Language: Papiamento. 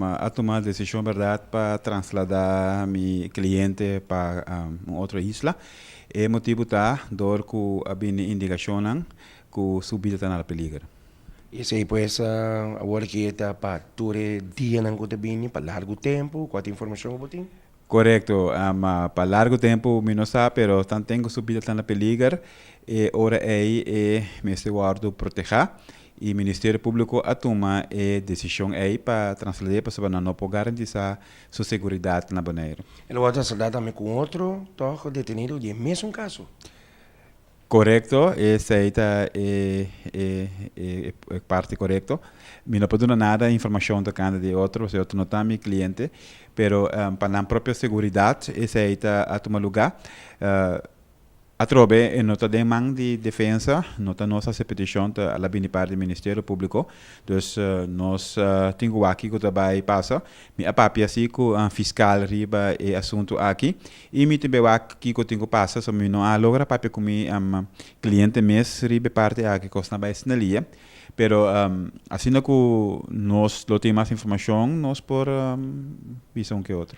A tuma desishon, berdat, pa trasladá mi kliente pa un otro isla. E motibu ta dor ku a bini indikashonnan ku su bida ta na peliger. Esei pues awor ku ta pa tur e dianan ku ta bini, pa largu tempu, kua informashon bo tin? Korekto, pa largu tempu mi no sa, pero tanten ku su bida ta na peliger, e ora ei e mester wòrdu protehá i Ministerio Públiko a tuma e desishon ei pa traslad'é pasobra no por garantisá su seguridat na Boneiru. El a trasladá tambe ku otro toch detenido di mesun kaso. Korekto, esei ta e parti korekto. Mi no por duna nada informashon tokante di otro, si otro no ta mi kliente, pero pa nan propio seguridat, esei ta a tuma lugá. Atrobe, no ta den man di defensa, no ta nos hasi petishon, ta a bini parti di Ministerio Públiko. Dus nos tin ku wak kiko ta bai pasa. Mi a papia si ku fiskal riba e asuntu aki i mi tambe wak kiko tin ku pasa, so mi no a logra papia ku mi kliente mes riba e parti aki kos nan bai snelia. Pero asina ku nos lo tin mas informashon, nos por bisa un ke otro.